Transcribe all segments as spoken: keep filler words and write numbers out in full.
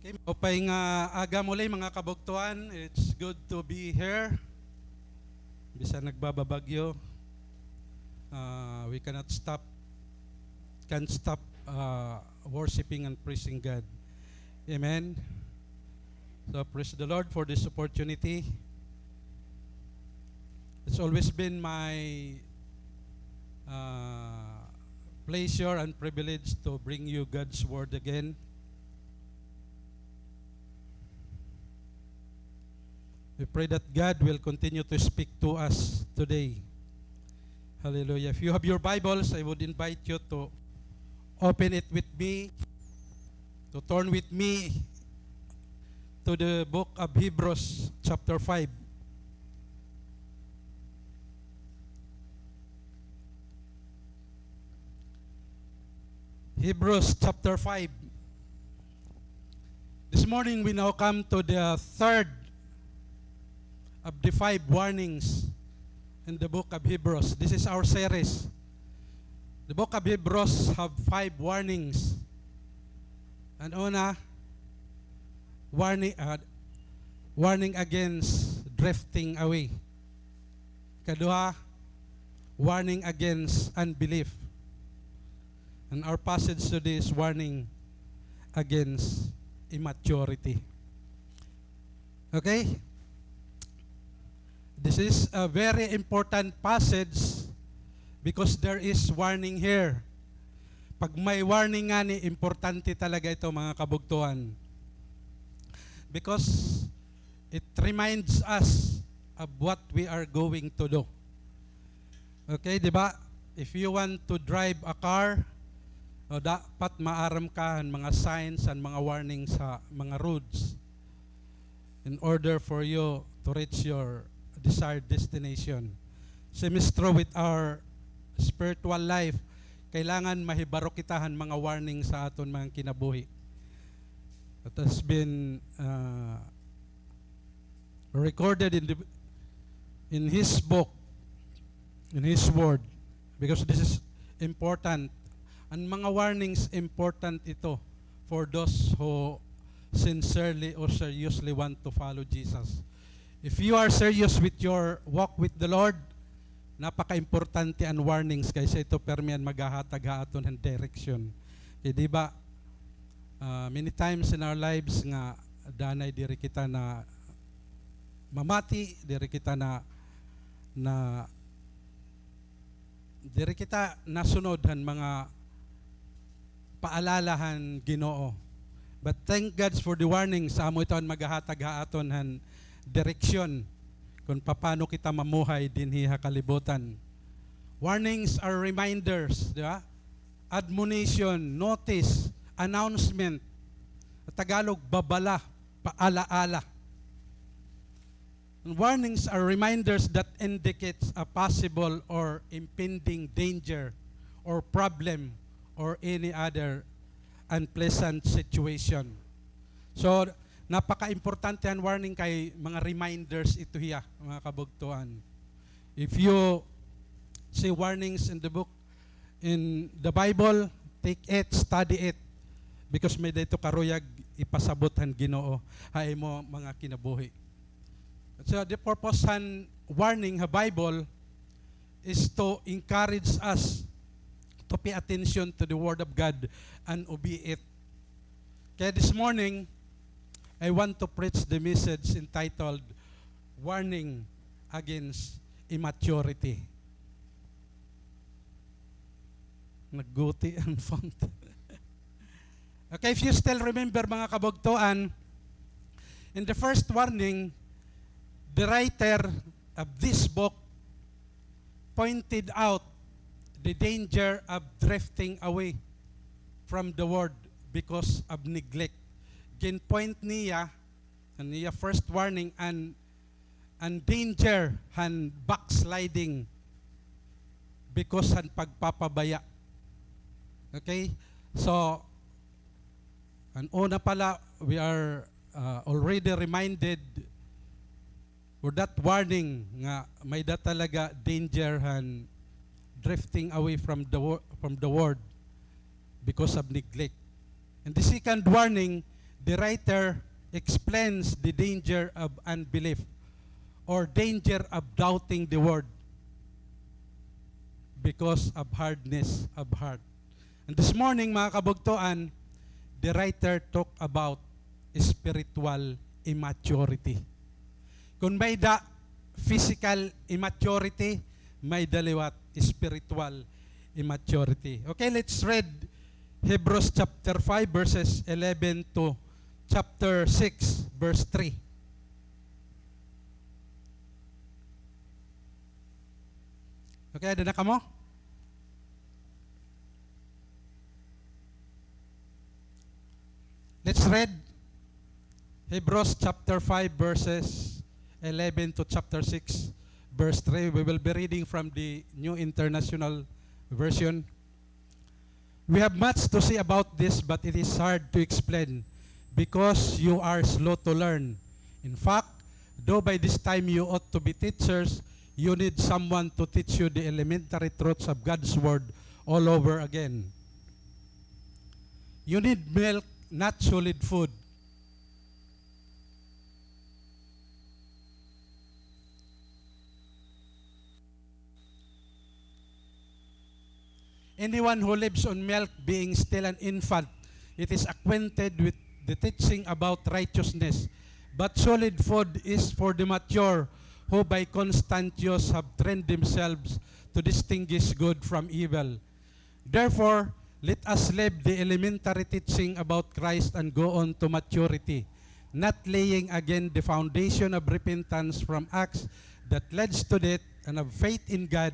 Maupay nga aga muli, mga kabugtoan. It's good to be here. Bisan nagbababagyo, ah, we cannot stop, can't stop, ah, worshiping and praising God. Amen. So praise the Lord for this opportunity. It's always been my, uh, pleasure and privilege to bring you God's word again. We pray that God will continue to speak to us today. Hallelujah. If you have your Bibles, I would invite you to open it with me, to turn with me to the book of Hebrews, chapter five. Hebrews chapter five. This morning, we now come to the third of the five warnings in the book of Hebrews. This is our series. The book of Hebrews have five warnings. An una, warning, ah, warning against drifting away. Ikaduha, warning against unbelief. And our passage today is warning against immaturity. Okay? This is a very important passage because there is warning here. Pag may warning ngani, importante talaga ito, mga kabugtoan. Because it reminds us of what we are going to do. Okay, di ba? If you want to drive a car, o, dapat maaram ka han mga signs, han mga warnings ha mga roads in order for you to reach your desired destination. Same is true with our spiritual life. Kailangan mahibaro kita han mga warnings ha aton mga kinabuhi. It has been, uh, recorded in the, in his book, in his word, because this is important. An mga warnings, important ito for those who sincerely or seriously want to follow Jesus. If you are serious with your walk with the Lord, napaka-importante an warnings kay sa ito permi an maghahatag ha aton han direction. Kay di ba, ah, many times in our lives nga danay diri kita namamati, diri kita na, na, diri kita nasunod han mga paalala han Ginoo. But thank God for the warnings. Amo ito an maghahatag ha aton han direksyon kon papaano kita mamuhay dinhi ha kalibutan. Warnings are reminders, di ba? Admonition, notice, announcement. Tagalog, babala, paalaala. And warnings are reminders that indicates a possible or impending danger or problem or any other unpleasant situation. So, napaka-importante an warning kay mga reminders ito hiya, mga kabugtoan. If you see warnings in the book, in the Bible, take it, study it. Because may-ada ito karuyag ipasabot han Ginoo ha imo mga kinabuhi. So, the purpose han warning ha Bible is to encourage us to pay attention to the Word of God and obey it. Kaya this morning, I want to preach the message entitled Warning Against Immaturity. Nagguti an font. Okay, if you still remember, mga kabugtoan, in the first warning, the writer of this book pointed out the danger of drifting away from the word because of neglect. Gin-point niya, an iya first warning, an, an danger han backsliding because han pagpapabaya. Okay? So, an una pala, we are, uh, already reminded for that warning nga may-ada talaga danger han drifting away from the wo-, from the word because of neglect. And the second warning, the writer explains the danger of unbelief or danger of doubting the word because of hardness of heart. And this morning, mga kabugtoan, the writer talk about spiritual immaturity. Kon may-ada physical immaturity, may-ada liwat spiritual immaturity. Okay, let's read Hebrews chapter five, verses eleven to chapter six, verse three. Okay, ada na kamo? Let's read Hebrews chapter five, verses eleven to chapter six, verse three. We will be reading from the New International Version. We have much to say about this, but it is hard to explain because you are slow to learn. In fact, though by this time you ought to be teachers, you need someone to teach you the elementary truths of God's Word all over again. You need milk, not solid food. Anyone who lives on milk, being still an infant, it is acquainted with the teaching about righteousness. But solid food is for the mature, who by constant use have trained themselves to distinguish good from evil. Therefore, let us leave the elementary teaching about Christ and go on to maturity, not laying again the foundation of repentance from acts that leads to death and of faith in God,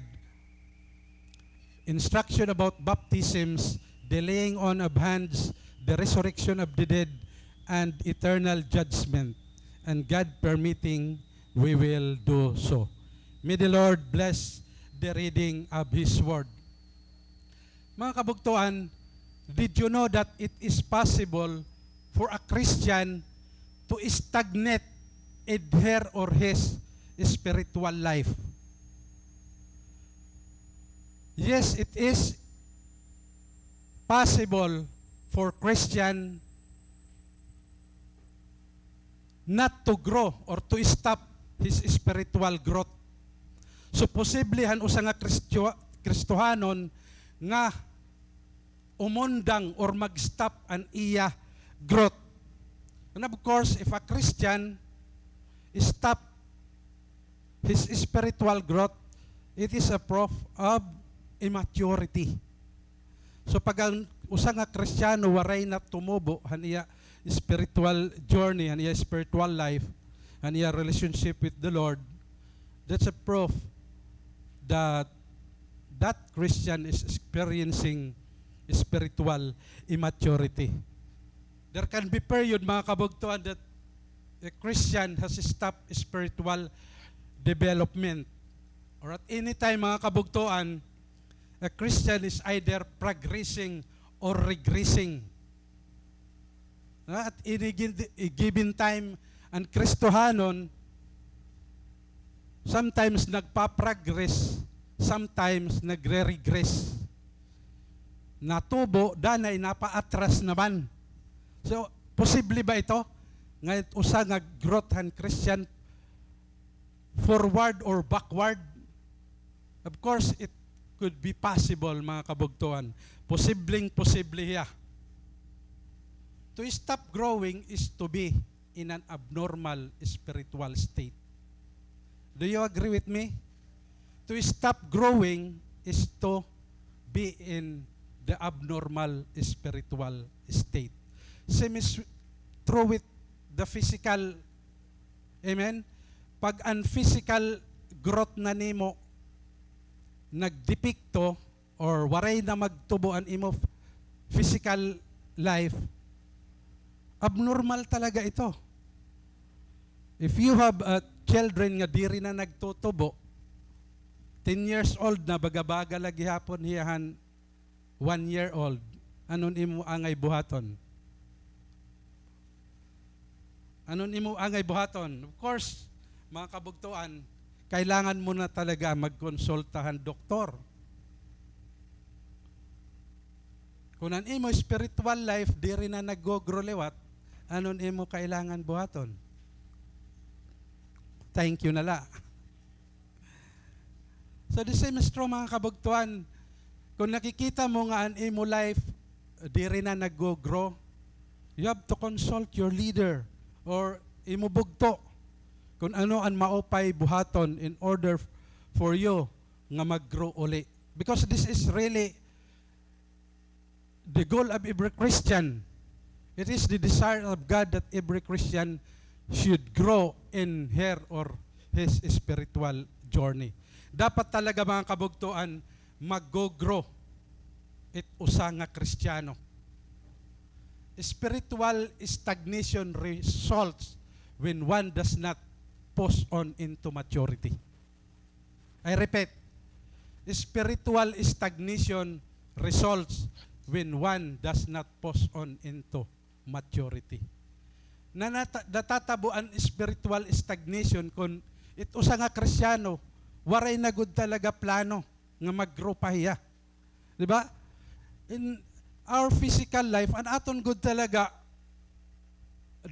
instruction about baptisms, the laying on of hands, the resurrection of the dead, and eternal judgment. And God permitting, we will do so. May the Lord bless the reading of His Word. Mga kabugtoan, did you know that it is possible for a Christian to stagnate in her or his spiritual life? Yes, it is possible for Christian not to grow or to stop his spiritual growth. So, posible han usa nga Kristo-, Kristohanon nga umundang or mag-stop an iya growth. And of course, if a Christian stop his spiritual growth, it is a proof of immaturity. So, pag an usa nga Kristiyano waray na tumubo han iya spiritual journey, han iya spiritual life, han iya relationship with the Lord, that's a proof that that Christian is experiencing spiritual immaturity. There can be period, mga kabugtoan, that a Christian has stopped spiritual development. Or at any time, mga kabugtoan, a Christian is either progressing or regressing. At any gin-, given time, an Kristohanon, sometimes nagpa-progress, sometimes nagre-regress. Natubo, danay, napaatras naman. So, posible ba ito? Nga usa nga growth han Christian forward or backward? Of course, it could be possible, mga kabugtoan. Posibleng-posible hiya. To stop growing is to be in an abnormal spiritual state. Do you agree with me? To stop growing is to be in the abnormal spiritual state. Same is true with the physical. Amen? Pag an physical growth na nimo nagdepekto or waray na magtubo an imo physical life, abnormal talaga ito. If you have, uh, children nga diri na nagtutubo, ten years old na, baga-baga la gihapon hiya han one year old, ano an imo angay buhaton? Ano an imo angay buhaton? Of course, mga kabugtoan, kailangan mo na talaga magkonsulta han doktor. Kon an imo spiritual life diri na naggo-grow liwat, Ano an imo kailangan buhaton? Thank you na la. So, the same is true, mga kabugtuan. Kung nakikita mo nga an imo life, diri na naggo-grow, you have to consult your leader or imo bugto kung ano an maupay buhaton in order for you nga mag-grow uli. Because this is really the goal of every Christian. It is the desire of God that every Christian should grow in her or his spiritual journey. Dapat talaga, mga kabugtuan, mag-grow it usa nga Kristiyano. Spiritual stagnation results when one does not push on into maturity. I repeat, spiritual stagnation results when one does not push on into maturity. Na nata-, natatabo an spiritual stagnation kon it usa nga Kristiyano, waray na gud talaga plano nga mag-grow pa hiya. Di ba? In our physical life, an aton gud talaga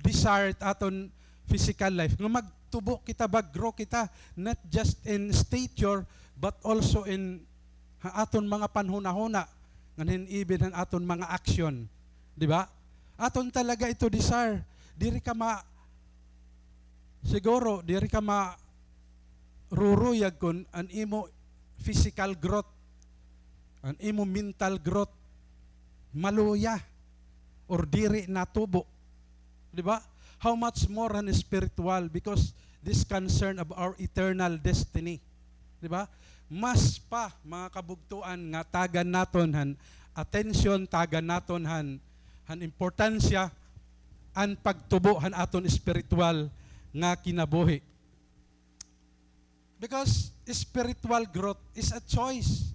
desire, aton physical life, nga magtubo kita, mag-grow kita, not just in stature, but also in ha aton mga panhunahuna, ngan hin even han aton mga action. Di ba? Aton talaga ito desire. Diri ka ma-, siguro, diri ka maruruyag kon an imo physical growth, an imo mental growth, maluya or diri natubo. Di ba? How much more an spiritual, because this concern of our eternal destiny. Di ba? Mas pa, mga kabugtuan, nga tagan naton han atensyon, tagan naton han, han importansya an pagtubo han aton spiritual nga kinabuhi. Because spiritual growth is a choice.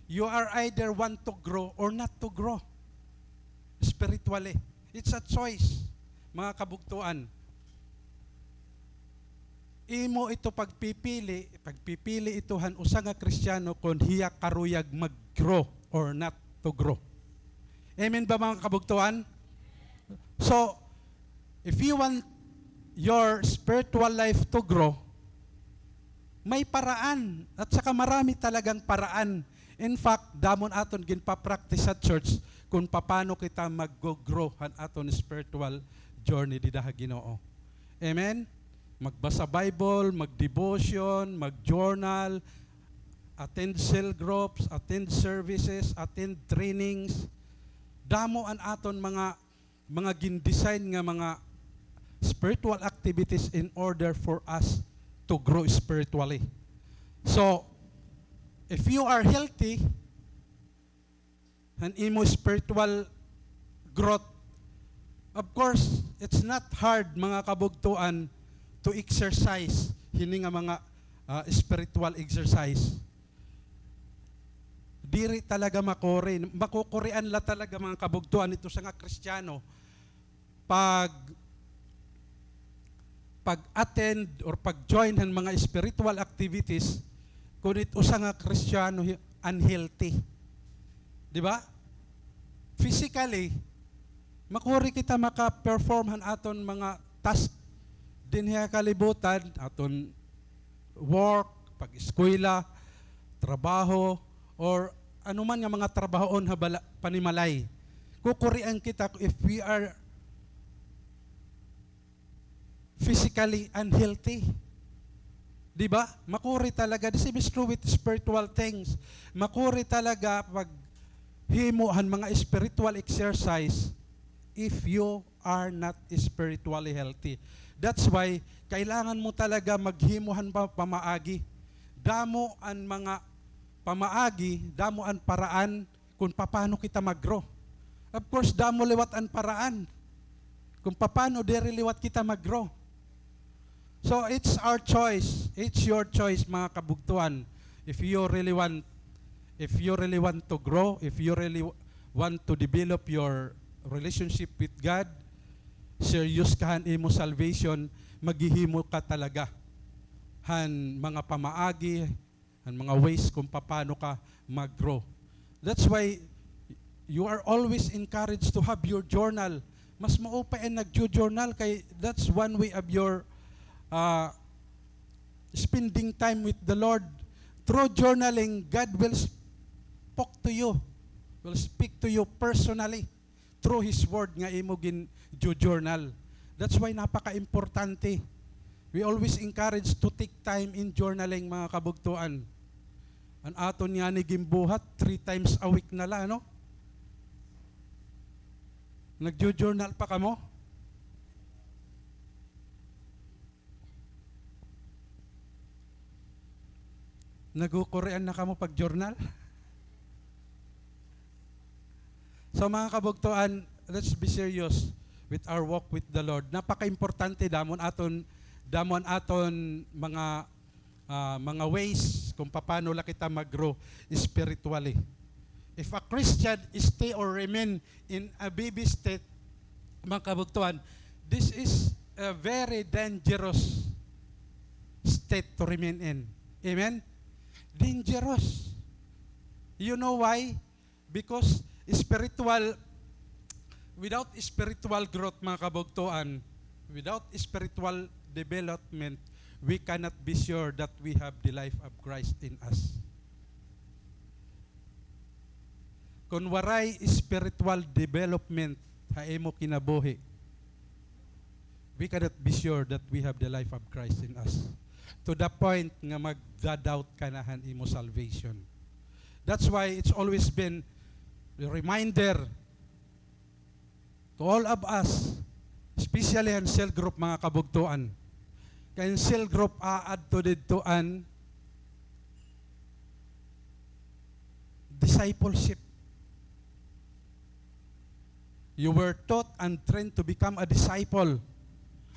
You are either want to grow or not to grow spiritually. It's a choice, mga kabugtuan. Imo ito pagpipili, pagpipili ito han usa nga Kristiyano kon hiya karuyag mag-grow or not to grow. Amen ba, mga kabugtuan? So, if you want your spiritual life to grow, may paraan, at saka marami talagang paraan. In fact, damo an aton ginpa-practice ha church kon papaano kita mag-grow han aton spiritual journey dida ha Ginoo. Amen? Magbasa Bible, mag-devotion, mag-journal, attend cell groups, attend services, attend trainings. Damo an aton mga, mga gin-design nga mga spiritual activities in order for us to grow spiritually. So, if you are healthy, an imo spiritual growth. Of course, it's not hard, mga kabugtuan, to exercise hini nga mga, ah, spiritual exercise. Diri talaga makuri. Makukurian la talaga, mga kabugtuan, ito sa nga Kristiyano pag, pag-attend or pag-join han mga spiritual activities, kun it usa nga Kristiyano hi-, unhealthy. Di ba? Physically, makuri kita maka-perform han aton mga task dinhi ha kalibutan, aton work, pag-eskwela, trabaho, or anuman nga mga trabahoon ha bala-, panimalay. Kukurian kita if we are physically unhealthy. Di ba? Makuri talaga. The same is true with spiritual things. Makuri talaga paghimo han mga spiritual exercise if you are not spiritually healthy. That's why kailangan mo talaga maghimo han pa-, pamaagi. Damo an mga pamaagi, damo an paraan kon papaano kita mag-grow. Of course, damo liwat an paraan kon papaano diri liwat kita mag-grow. So, it's our choice. It's your choice, mga kabugtuan. If you really want, if you really want to grow, if you really w-, want to develop your relationship with God, serious ka han imo salvation, maghihimo ka talaga han mga pamaagi, an mga ways kung papaano ka mag-grow. That's why you are always encouraged to have your journal. Mas maupay an nagjo-journal kay that's one way of your, ah, spending time with the Lord. Through journaling, God will spoke to you, will speak to you personally through His Word nga imo ginjo-journal. That's why napaka-importante. We always encourage to take time in journaling, mga kabugtoan. An aton ngani ginbuhat, three times a week na la, no? Nagjo-journal pa kamo? Nagukurian na kamo pag-journal? So, mga kabugtoan, let's be serious with our walk with the Lord. Napaka-importante damo an aton, damo an aton mga, ah, mga ways kung paano la kita mag-grow spiritually. If a Christian stay or remain in a baby state, mga kabugtoan, this is a very dangerous state to remain in. Amen? Dangerous. You know why? Because spiritual, without spiritual growth, mga kabugtoan, without spiritual development, we cannot be sure that we have the life of Christ in us. Kon waray spiritual development ha imo kinabuhi, we cannot be sure that we have the life of Christ in us. To the point nga magda-doubt ka na han imo salvation. That's why it's always been a reminder to all of us, especially an cell group, mga kabugtoan. Kay an cell group, aadto didto an discipleship. You were taught and trained to become a disciple.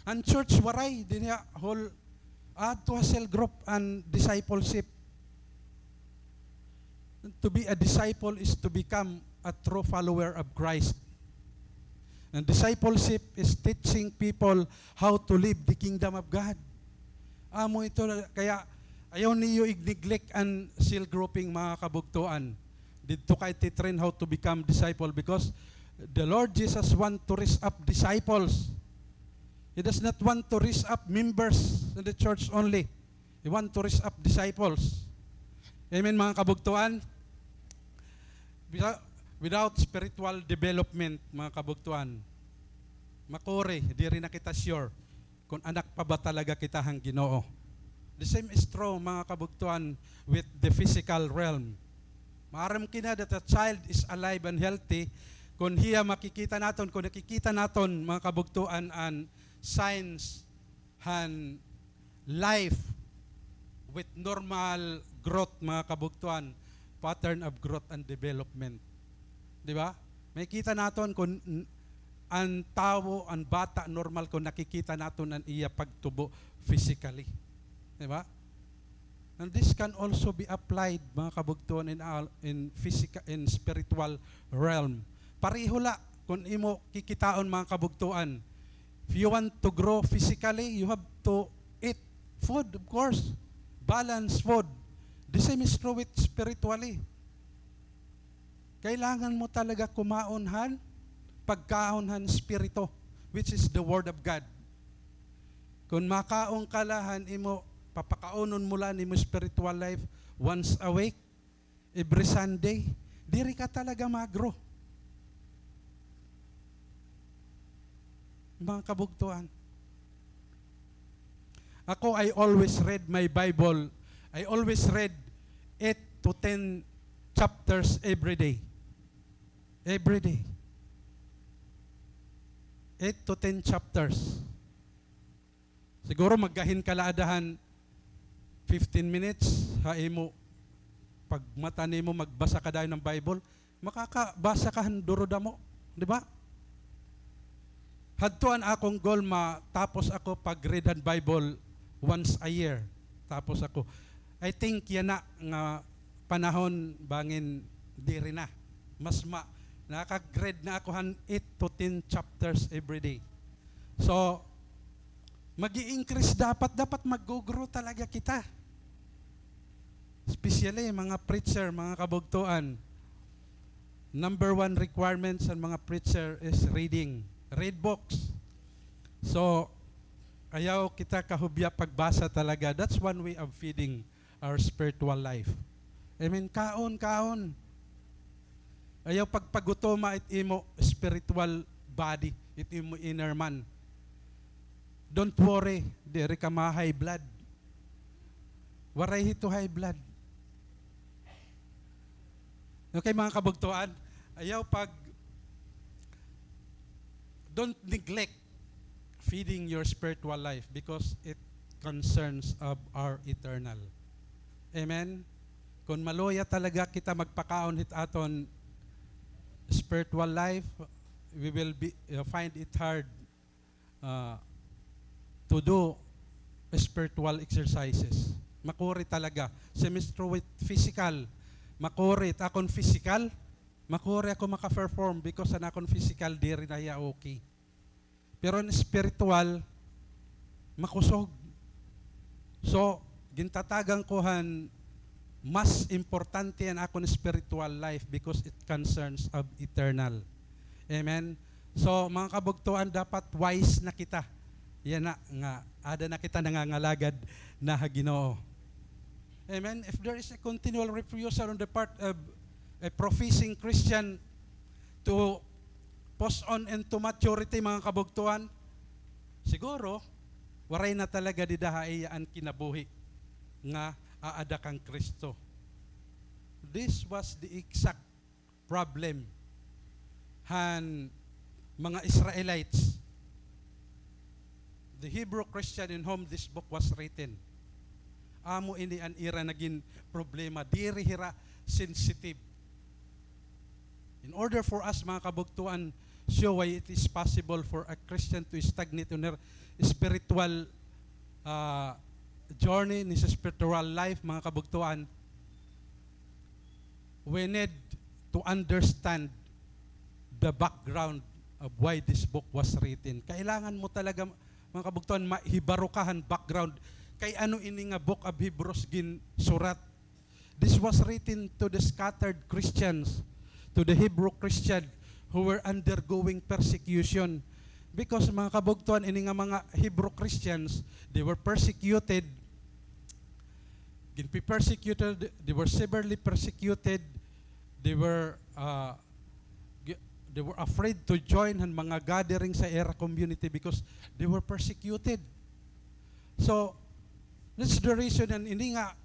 An church, waray dinhi ha hall, aadto ha cell group an discipleship. To be a disciple is to become a true follower of Christ. And discipleship is teaching people how to live the kingdom of God. Amo ito, kaya ayaw niyo i-neglect an cell grouping, mga kabugtoan. Didto kay ti-train how to become disciple because the Lord Jesus want to raise up disciples. He does not want to raise up members in the church only. He want to raise up disciples. Amen, mga kabugtoan? Without, without spiritual development, mga kabugtoan, makuri, diri na kita sure kon anak pa ba talaga kita han Ginoo. The same is true, mga kabugtoan, with the physical realm. Maaram kita that a child is alive and healthy kon hiya makikita naton, kon nakikita naton, mga kabugtoan, an signs han life with normal growth, mga kabugtoan, pattern of growth and development. Di ba? Makikita naton kon n-, an tawo, an bata, normal kon nakikita naton an iya pagtubo physically. Di ba? And this can also be applied, mga kabugtoan, in al-, in physica-, in spiritual realm. Pareho la kon imo kikitaon, mga kabugtoan. If you want to grow physically, you have to eat food, of course. Balanced food. The same is true with spiritually. Kailangan mo talaga kumaon han pagkaon han Espiritu, which is the Word of God. Kon makaon ka la han imo, papakaonon mo la an imo spiritual life once a week, every Sunday, diri ka talaga ma-grow. Mga kabugtoan. Ako, I always read my Bible. I always read eight to ten chapters every day. Every day. Eight to ten chapters. Siguro maggahin ka la ada han fifteen minutes ha imo pagmata nimo, magbasa ka dayon han Bible. Makakabasa ka han duro damo, di ba? Hadto an akon goal, matapos ako pag-read han Bible once a year. Tapos ako, I think yana nga panahon bangin diri na. Mas ma-, nakag-read na ako han eight to ten chapters every day. So, mag-i-increase dapat, dapat mag-grow talaga kita. Especially mga preacher, mga kabugtoan. Number one requirements han mga preacher is reading. Read books. So, ayaw kita kahubya pagbasa talaga. That's one way of feeding our spiritual life. Amen. Kaon, kaon. Ayaw pagpagutoma it imo spiritual body, it imo inner man. Don't worry, diri ka ma-high blood. Waray hito high blood. Okay, mga kabugtoan, ayaw pag, don't neglect feeding your spiritual life because it concerns of our eternal. Amen? Kung maluya talaga kita magpakaon hit aton spiritual life, we will be, uh, find it hard, uh, to do spiritual exercises. Makuri talaga. Same is true with physical. Makuri it akon physical. Makuri ako maka-perform because an akon physical diri na hiya okay. Pero an spiritual, makusog. So, gintatagan ko han mas importante an akon spiritual life because it concerns of eternal. Amen? So, mga kabugtoan, dapat wise na kita. Yana nga, ada na kita nangangalagad na ha Ginoo. Amen? If there is a continual refusal on the part of a professing Christian to pass on into maturity, mga kabugtoan, siguro, waray na talaga dida ha iya an kinabuhi nga aada kan Kristo. This was the exact problem han mga Israelites. The Hebrew Christian in whom this book was written. Amo ini an ira nagin problema. Diri hira sensitive. In order for us, mga kabugtoan, show why it is possible for a Christian to stagnate on her spiritual, uh, journey, in his spiritual life, mga kabugtoan, we need to understand the background of why this book was written. Kailangan mo talaga, mga kabugtoan, mahibaro ka han background kay ano ini nga Book of Hebrews ginsurat. This was written to the scattered Christians, to the Hebrew Christian who were undergoing persecution. Because, mga kabugtoan, ini nga mga Hebrew Christians, they were persecuted, ginpi-persecuted, they were severely persecuted, they were, uh, gi-, they were afraid to join han mga gathering sa ira community because they were persecuted. So, that's the reason, an ini nga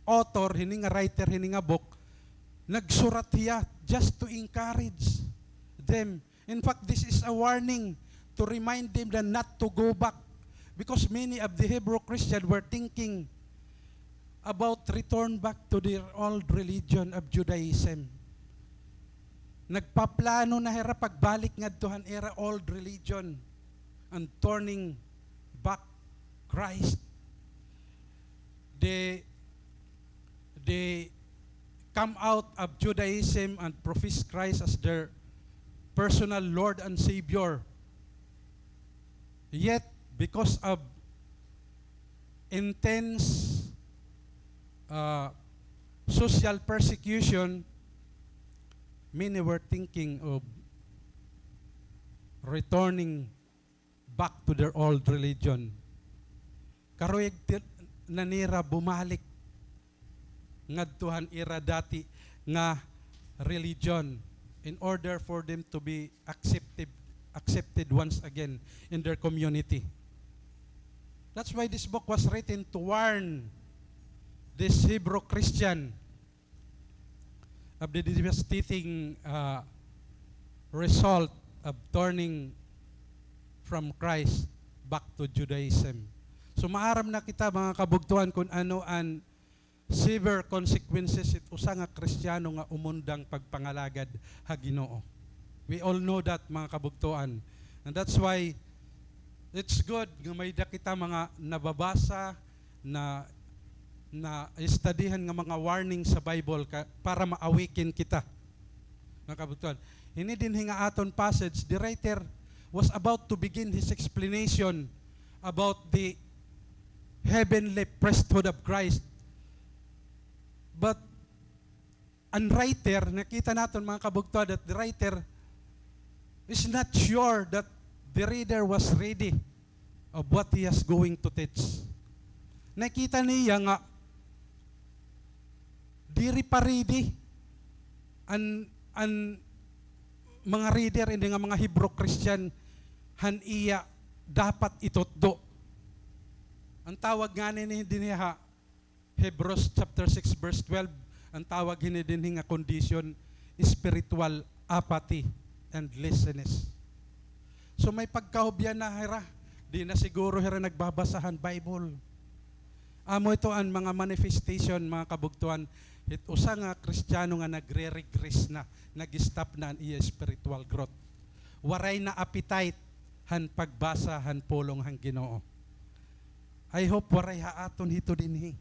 author, hini nga writer, hini nga book, nagsurat hiya just to encourage them. In fact, this is a warning to remind them that not to go back, because many of the Hebrew Christians were thinking about return back to their old religion of Judaism. Nagpaplano na hira pagbalik ngadto han ira old religion and turning back Christ. They, they come out of Judaism and profess Christ as their personal Lord and Savior. Yet, because of intense, uh, social persecution, many were thinking of returning back to their old religion. Karuyag ti-, na nira bumalik ngadto han ira dati nga religion in order for them to be accepted, accepted once again in their community. That's why this book was written, to warn this Hebrew Christian of the devastating, uh, result of turning from Christ back to Judaism. So, maaram na kita, mga kabugtoan, kun ano an severe consequences it usa nga Kristiyano nga umundang pagpangalagad ha Ginoo. We all know that, mga kabugtoan. And that's why it's good nga may-ada kita mga nababasa, na, na-studyhan nga mga warning sa Bible ka, para ma-awaken kita. Mga kabugtoan, hini dinhi nga aton passage, the writer was about to begin his explanation about the heavenly priesthood of Christ. But an writer, nakita naton, mga kabugtoan, that the writer is not sure that the reader was ready of what he is going to teach. Nakita niya nga diri pa ready an, an mga reader, ini nga mga Hebrew Christian, han iya dapat itutdo. An tawag ngani dinhi ha Hebrews chapter six verse twelve, an tawag hini dinhi nga condition, spiritual apathy and laziness. So may pagkahubya na hira, di na siguro hira nagbabasa han Bible. Amo ito an mga manifestation, mga kabugtuan, hit usa nga Kristiyano nga nagre-regress na, nag-stop na an iya spiritual growth. Waray na appetite han pagbasa han pulong han Ginoo. I hope waray ha aton hito dinhi.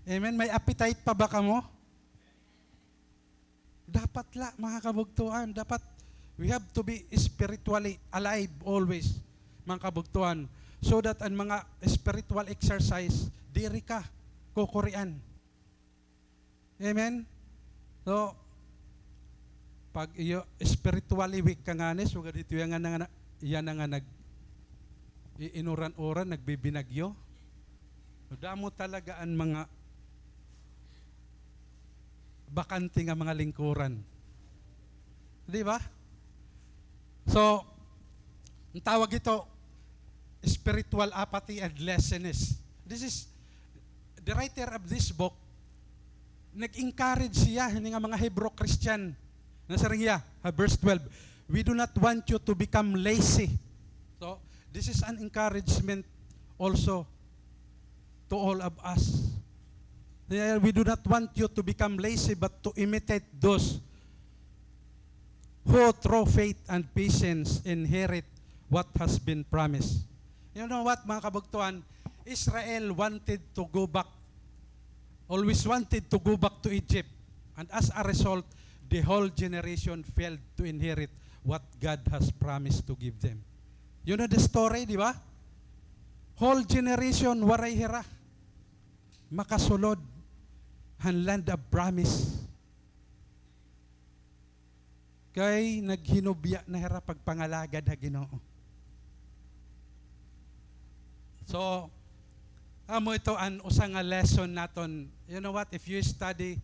Amen? May appetite pa ba kamo? Dapat la, mga kabugtuan. Dapat we have to be spiritually alive always, mga kabugtuan. So that an mga spiritual exercise, diri ka kukurian. Amen? So, pag iyo spiritually weak ka ngani, sugad hito yana nga, yana nga nag, iinuran-uran, nagbibinagyo. Damo talaga an mga bakante nga mga lingkuran. Di ba? So, an tawag hito, spiritual apathy and laziness. This is, the writer of this book, nag-encourage siya hini nga mga Hebrew Christian. Nasiring hiya ha verse twelve, "We do not want you to become lazy." So, this is an encouragement also to all of us. Yeah, we do not want you to become lazy, but to imitate those who through faith and patience inherit what has been promised. You know what, mga kabugtuan? Israel wanted to go back, always wanted to go back to Egypt. And as a result, the whole generation failed to inherit what God has promised to give them. You know the story, di ba? Whole generation, waray hira makasulod han land of promise. Kay naghinubya na hira pagpangalagad ha Ginoo. So, amo ito an usa nga lesson naton. You know what? If you study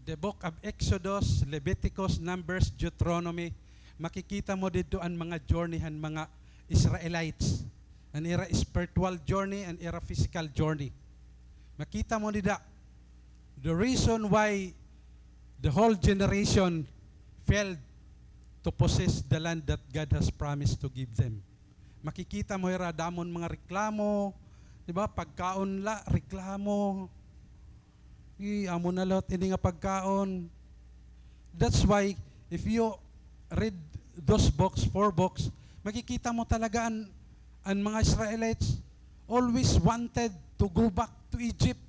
the book of Exodus, Leviticus, Numbers, Deuteronomy, makikita mo didto an mga journey han mga Israelites, an ira spiritual journey, an ira physical journey. Makita mo dida, the reason why the whole generation failed to possess the land that God has promised to give them. Makikita mo hira, damo an mga reklamo, di ba? Pagkaon la, reklamo. Amo na liwat ini nga pagkaon. That's why, if you read those books, four books, makikita mo talaga an, an mga Israelites always wanted to go back to Egypt,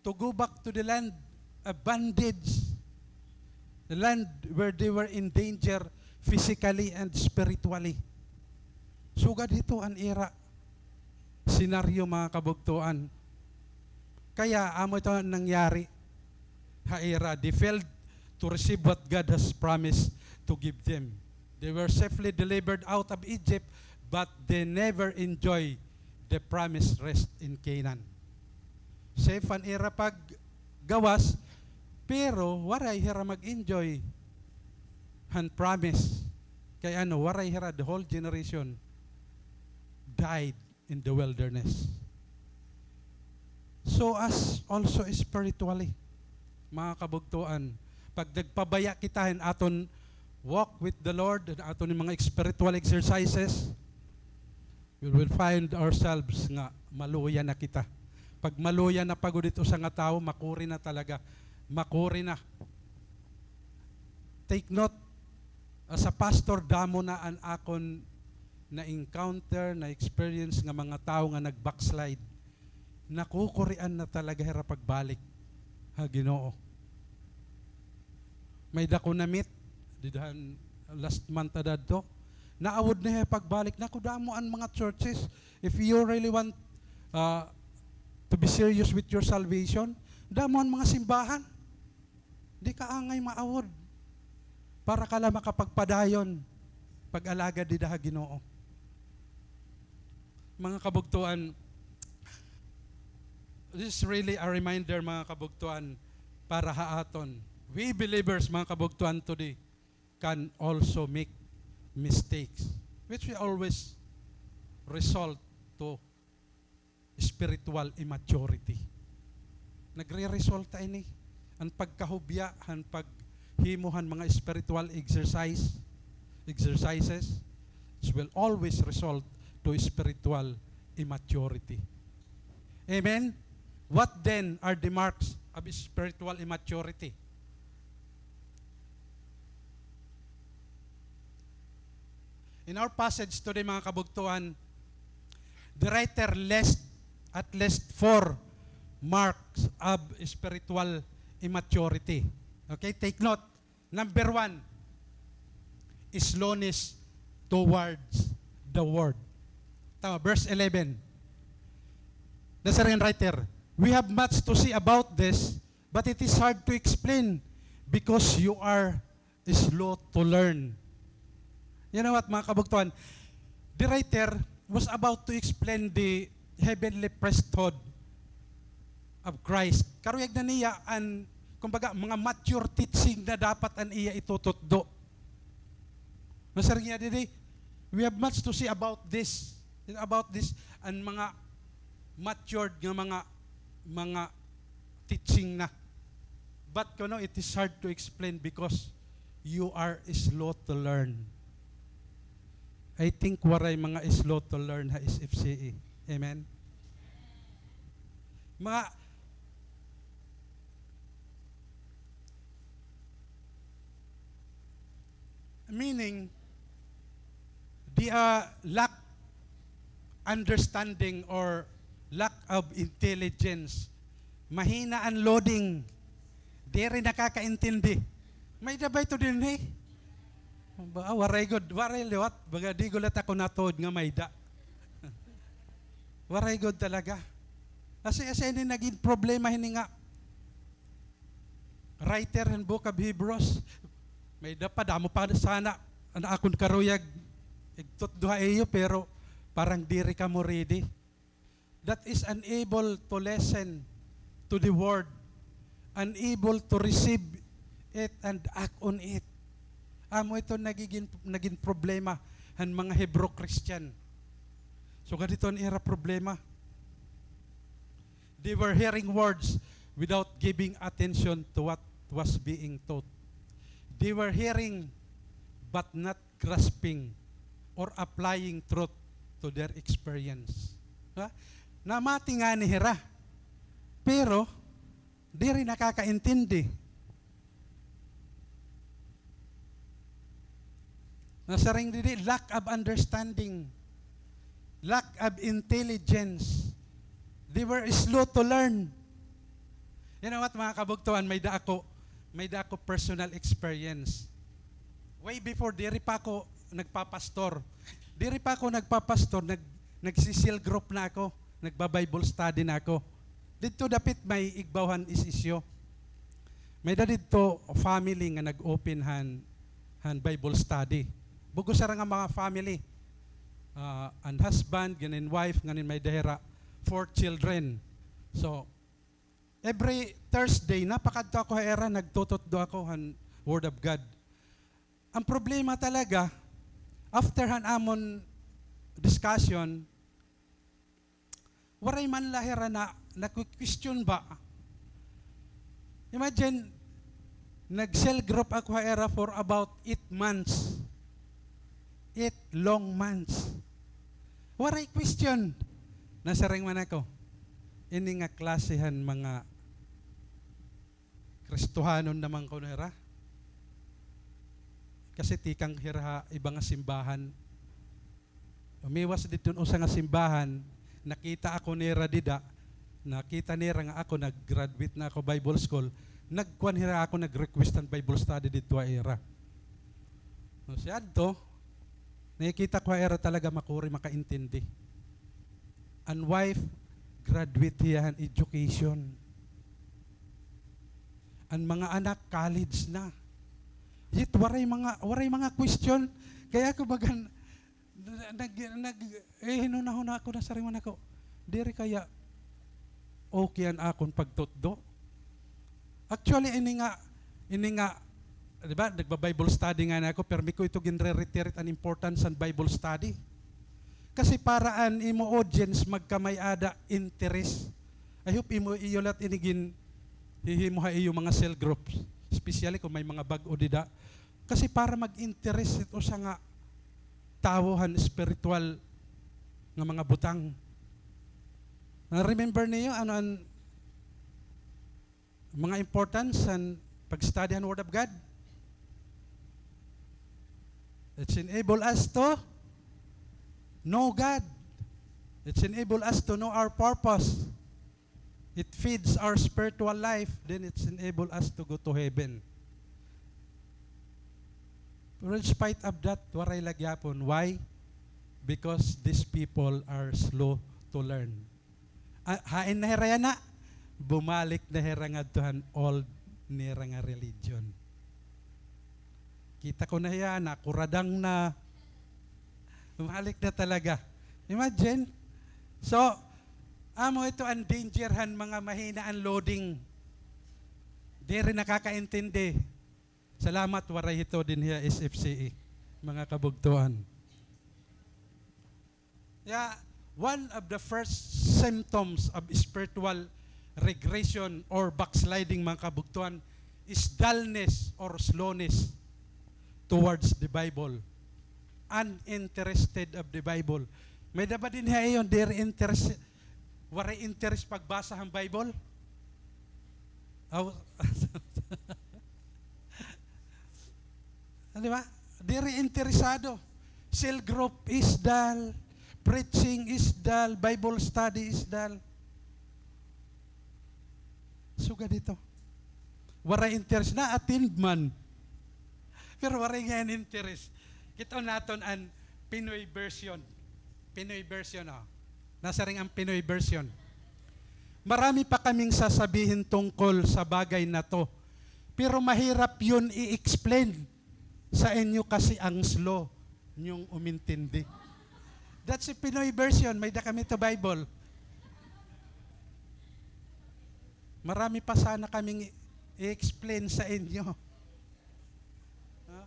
to go back to the land of bondage, the land where they were in danger physically and spiritually. Sugad hito an ira senaryo, mga kabugtoan. Kaya amo ito an nangyari ha ira. They failed to receive what God has promised to give them. They were safely delivered out of Egypt, but they never enjoy the promised rest in Canaan. Safe an ira paggawas, pero waray hira mag-enjoy han promise. Kay ano, waray hira, the whole generation died in the wilderness. So as also spiritually, mga kabugtoan, pag nagpabaya kita hin aton walk with the Lord, hin aton mga spiritual exercises, we will find ourselves nga maluya na kita. Pag maluya na pa gud it usa nga tawo, makuri na talaga. Makuri na. Take note, as a pastor, damo na an akon na-encounter, na-experience nga mga tawo nga nag-backslide. Nakukurian na talaga hira pagbalik ha Ginoo. May-ada ko na-meet dida han last month ada adto. Naawod na hiya pagbalik. Naku, damo an mga churches. If you really want, uh, to be serious with your salvation, damo an mga simbahan. Di ka angay maawod. para ka la makapagpadayon pag-alagad dida ha Ginoo. Mga kabugtoan, this is really a reminder, mga kabugtoan, para ha aton. We believers, mga kabugtoan, today can also make mistakes, which will always result to spiritual immaturity. Nagre-resulta ini. An pagkahubya han paghimo han mga spiritual exercise, exercises, it will always result to spiritual immaturity. Amen? What then are the marks of spiritual immaturity? In our passage today, mga kabugtoan, the writer list at least four marks of spiritual immaturity. Okay, take note. Number one, slowness towards the word. Tama, verse eleven. Nasiring an writer, "We have much to say about this, but it is hard to explain because you are slow to learn." You know what, mga kabugtoan? The writer was about to explain the heavenly priesthood of Christ. Karuyag na niya an, kumbaga, mga mature teaching na dapat an iya itututdo. Nasiring niya didi, "We have much to say about this, about this," an mga matured nga mga, mga teaching na. But kuno, it is hard to explain because you are slow to learn. I think waray mga slow to learn ha S F C E. Amen? Mga, meaning, the, ah, lack understanding or lack of intelligence. Mahina an loading. Diri nakakaintindi. May-da ba ito dinhi? Ba, ah, waray gud, waray liwat. Baga di gud la ako natuod nga may-da. Waray gud talaga. Kasi, kasi ini nagin problema hini nga writer han Book of Hebrews. May-da pa, damo pa sana an akon karuyag igtutdo ha iyo, pero parang diri kamo ready. That is unable to listen to the word, unable to receive it and act on it. Amo ito nagigin, nagin problema han mga Hebrew Christian. So, ganito an ira problema. They were hearing words without giving attention to what was being taught. They were hearing but not grasping or applying truth to their experience. Ha? Namati ngani hira, pero diri nakakaintindi. Nasiring didi, lack of understanding, lack of intelligence. They were slow to learn. You know what, mga kabugtoan, may-da ako, may-da ako personal experience. Way before, diri pa ako nagpapastor. Diri pa ako nagpapastor, nag-, nagsi-cell group na ako, nagba-Bible study na ako. Didto dapit may igbaw han S S U. May-da didto family nga nag-open han, han Bible study. Bug-os hira nga mga family. Ah, an husband, ngan an wife, ngan an may-da hira four children. So, every Thursday, napakadto ako ha ira, nagtututdo ako han Word of God. An problema talaga, after han amon discussion, waray man la hira na, nagku-question ba. Imagine, nag-cell group ako ha ira for about eight months. Eight long months. Waray question. Nasiring man ako, ini nga klase han mga Kristohanon naman kuno hira. Kasi tikang hira ha iba nga simbahan. Umiwas didto usa nga simbahan, nakita ako nira dida, nakita nira nga ako nag-graduate na ako Bible school, nagkuan hira ako, nag-request han Bible study didto ha ira. No, siya adto, nakikita ko ha ira talaga makuri makaintindi. An wife, graduate hiya han education. An mga anak, college na. Yet waray mga, waray mga question. Kay ako bagan, nag, nag, eh, hinunahuna ako na sa rin man ako. Diri kaya okay an akon pagtutdo? Actually, ini nga, ini nga, di ba, nagba-Bible study ngani ako, pirmi ko ito ginre-reiterate an importance an Bible study. Kasi para an imo audience magkamay-ada interest. I hope imo, iyo la ini ginhihimo ha iyo mga cell groups, especially kon may mga bag-o dida. Kasi para mag-interest it usa nga tawo han spiritual nga mga butang. Na-remember niyo ano an mga importance han pag-study han Word of God? It's enable us to know God. It's enable us to know our purpose. It feeds our spiritual life, then it's enable us to go to heaven. Pero in spite of that, waray la gihapon. Why? Because these people are slow to learn. Ah, hain na hira yana? Bumalik na hira ngadto han old nira nga religion. Kita ko na hiya, nakuradang na. Bumalik na talaga. Imagine. So, amo ito an danger han mga mahina an loading. Diri nakakaintindi. Salamat, waray hito dinhi ha S F C E, mga kabugtoan. Yeah, one of the first symptoms of spiritual regression or backsliding, mga kabugtoan, is dullness or slowness towards the Bible. Uninterested of the Bible. May-ada ba dinhi ha iyo, diri interest, waray interest pagbasa han Bible? Aw, di ba? Diri interesado. Cell group is dull. Preaching is dull. Bible study is dull. Sugad ito. Waray interest. Na-attend man. Pero waray ngay-an interest. Kita naton an Pinoy version. Pinoy version, oh. Nasiring an Pinoy version. Marami pa kaming sasabihin tungkol sa bagay na 'to. Pero mahirap 'yun i-explain sa inyo kasi ang slow niyong umintindi. That's a Pinoy version. May-ada kami hito Bible. Marami pa sana kaming i-, i-explain sa inyo. Ha?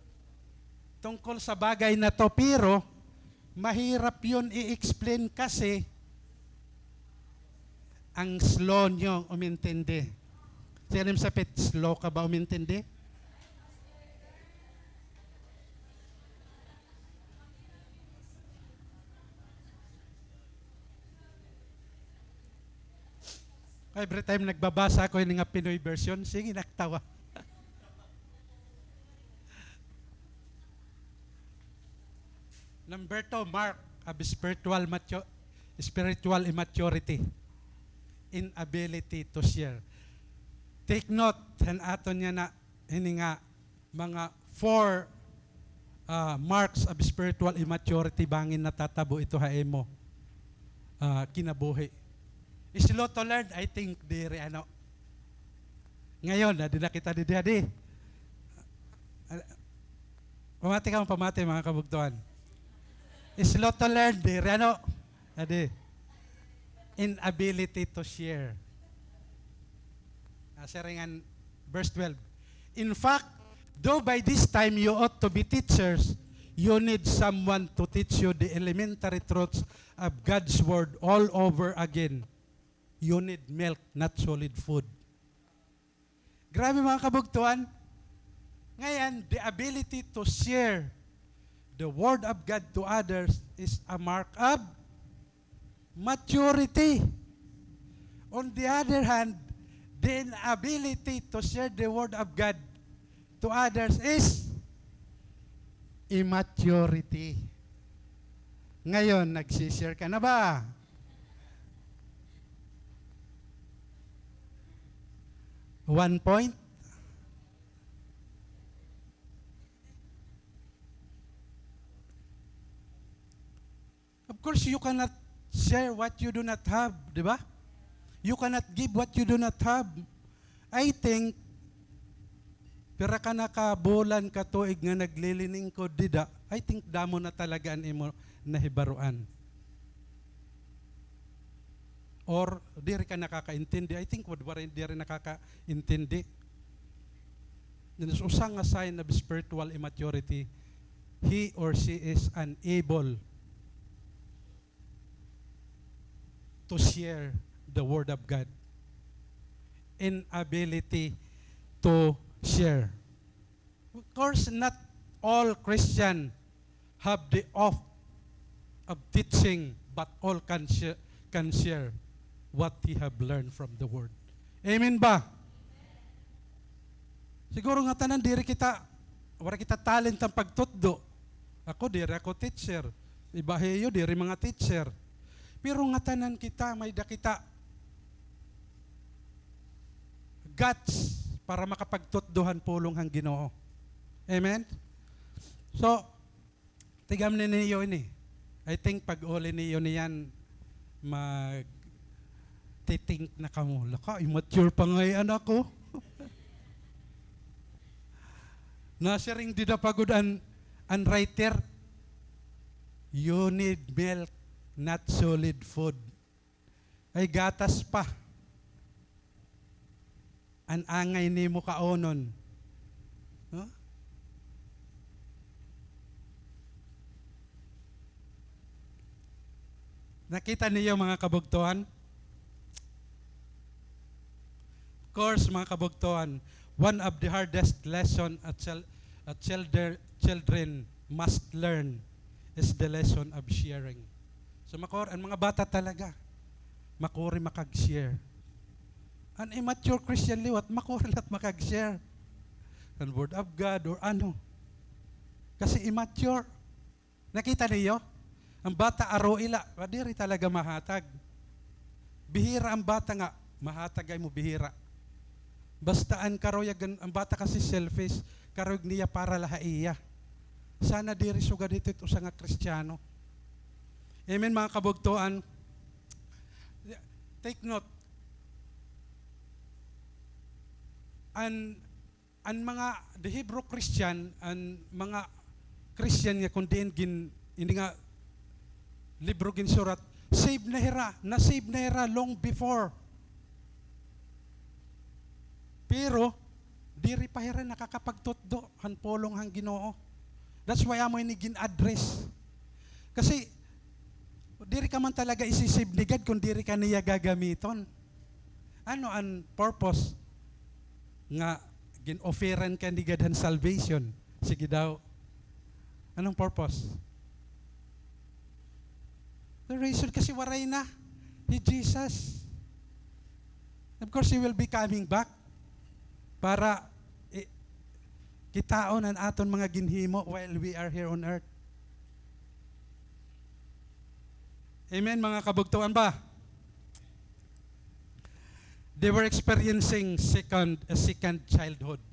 Tungkol sa bagay na 'to, pero mahirap 'yun i-explain kasi ang slow niyo umintindi. Siring mo sa pit, slow ka ba umintindi? Every time nagbabasa ako ini nga Pinoy version, sige, nakatawa. Number two, mark of spiritual matu-, spiritual immaturity, inability to share. Take note, han aton yana, hini nga mga four, ah, marks of spiritual immaturity bangin natatabo ito ha imo, ah, kinabuhi. Slow to learn, I think, diri, ano. Ngayon, adi na kita didi, adi. Pamati kamo, pamati, mga kabugtoan. Slow to learn, diri, ano? Adi. Inability to share. Ah, siring an verse twelve. In fact, though by this time you ought to be teachers, you need someone to teach you the elementary truths of God's word all over again. You need milk, not solid food. Grabe, mga kabugtoan. Ngayon, the ability to share the word of God to others is a mark of maturity. On the other hand, the inability to share the word of God to others is immaturity. Ngayon, nagsi-share ka na ba? One point. Of course, you cannot share what you do not have, di ba? You cannot give what you do not have. I think Pira ka na ka bulan, ka tuig nga naglilingkod dida, I think damo na talaga an imo nahibaroan. Or diri ka nakakaintindi. I think wad-, waray, diri nakakaintindi. Then, usa nga sign of spiritual immaturity, he or she is unable to share the word of God. Inability to share. Of course, not all Christian have the oath of teaching, but all can share, can share what he have learned from the word. Amen ba? Siguro ngatanan diri kita, waray kita talent han pagtutdo. Ako, diri ako teacher. Iba hiyo, diri mga teacher. Pero ngatanan kita, may-ada kita guts para makapagtutdo han pulong han Ginoo. Amen? So, tigamni niyo ini. I think pag-uli niyo niyan, magti-think na kamo, "Laka, immature pa ngay-an ako." Nasiring dida pa gud an, an writer, "You need milk, not solid food." Ay gatas pa an angay nimo kaunon. No? Nakita niyo, mga kabugtoan? Of course, mga kabugtoan, one of the hardest lesson a chil-, a childer-, children must learn is the lesson of sharing. So, makor-, an mga bata talaga, makuri makag-share. An immature Christian liwat, makuri la makag-share. An Word of God or ano. Kasi immature. Nakita niyo? An bata, aro ila, wa-, diri talaga mahatag. Bihira an bata nga mahatag ha imo, bihira. Basta an karuyag, an, an bata kasi selfish, karuyag niya para la ha iya. Sana diri sugad hito it usa nga Kristiyano. Amen, mga kabugtoan. Take note. An An mga, the Hebrew Christian, an mga Christian nga kon diin gin-, ini nga libro ginsurat, save na hira, na-save na hira long before. Pero, diri pa hira nakakapagtutdo han pulong han Ginoo. That's why amo ini gin-address. Kasi, diri ka man talaga isi-save ni God kon diri ka niya gagamiton. Ano an purpose nga gin-offeran ka ni God han salvation? Sige daw. Anong purpose? The reason kasi waray na hi Jesus. Of course, He will be coming back para i-, kitaon an aton mga ginhimo while we are here on earth. Amen, mga kabugtoan ba? They were experiencing second, a second childhood.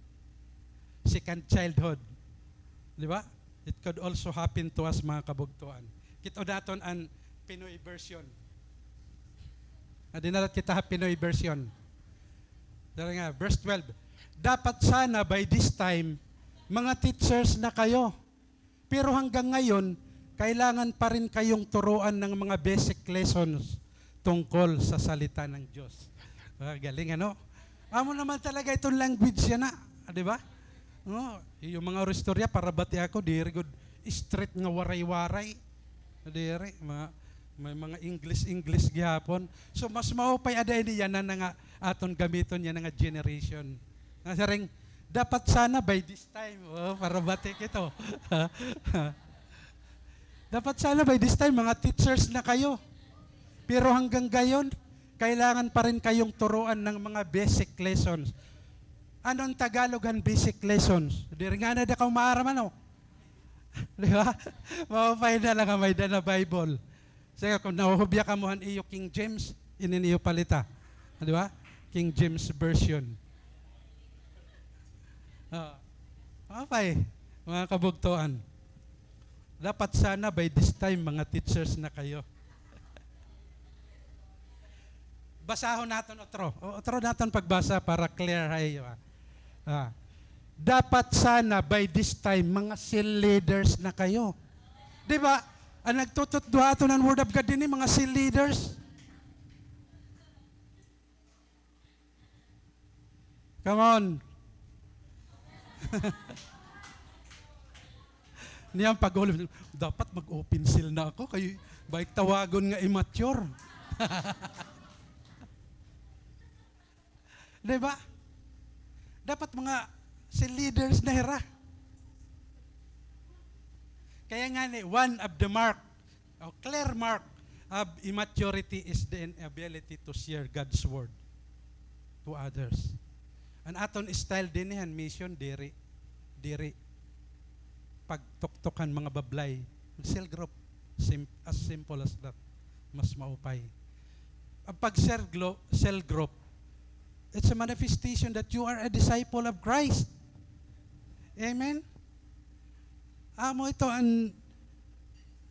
Second childhood. Di ba? It could also happen to us, mga kabugtoan. Kit-on naton an Pinoy version. Adi na la kita ha Pinoy version. Dara nga, verse twelve. Dapat sana by this time, mga teachers na kayo. Pero hanggang ngayon, kailangan pa rin kayong turuan ng mga basic lessons tungkol sa salita ng Diyos. Ah, galing, ano? Amo naman talaga iton language yana, di ba? Oh, iyo mga oristorya, para bati ako, diri gud straight nga Waray-Waray. Diri, mga, may mga English, English gihapon. So, mas maupay ada ini yana nga aton gamiton yana nga generation. Nasiring, dapat sana by this time, oh, para bati kito. Dapat sana by this time, mga teachers na kayo. Pero hanggang gayon, kailangan pa rin kayong turuan ng mga basic lessons. Ano an Tagalog han basic lessons? Diri ngani ada kaw maaram, ano? Di ba? Maupay na la nga may dana Bible. Sige, kon nahuhubya kamo han iyo King James, ini niyo palita. Di ba? King James Version. Ah, maupay, mga kabugtoan. Dapat sana by this time, mga teachers na kayo. Basahon naton otro. O, otro naton pagbasa para clear ha iyo, ah. Ah. Dapat sana by this time, mga cell leaders na kayo. Di ba? An nagtututdo ha aton an Word of God dinhi, mga cell leaders. Come on. Niyan pag-ulo, dapat mag-open cell na ako kay bangin tawagon nga immature. Di ba? Dapat mga cell leaders na hira. Kaya ngani, one of the mark, o clear mark of immaturity is the inability to share God's word to others. An aton style dinhi han mission, diri, diri pagtuktok han mga bablay. Cell group, sim-, as simple as that. Mas maupay. An pag-cell glo-, cell group, it's a manifestation that you are a disciple of Christ. Amen? Amo ito an